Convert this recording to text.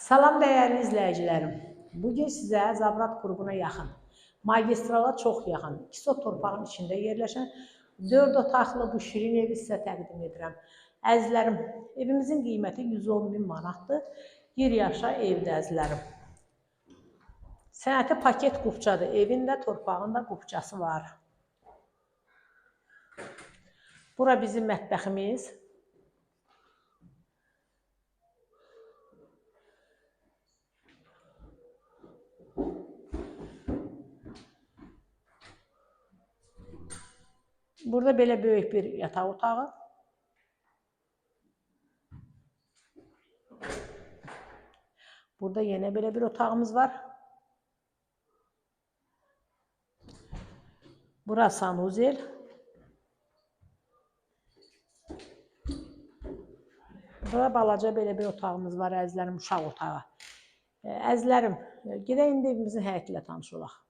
Salam dəyərli izləyicilərim. Bugün sizə Zabrat qrupuna yaxın, magistrala çox yaxın, 2 sot torpağın içində yerləşən 4 otaqlı bu şirin evi sizə təqdim edirəm. Əzizlərim, evimizin qiyməti 110 min manatdır. Gir yaşa evdə əzizlərim. Sənəti paket qupçadır. Evin də torpağın da qupçası var. Bura bizim mətbəximiz. Burada belə böyük bir yataq otağı. Burada yenə belə bir otağımız var. Bura sanuzel. Burada balaca belə bir otağımız var, əzizlərim, uşaq otağı. Əzizlərim, gedək indi evimizin həyəti ilə tanış olaq.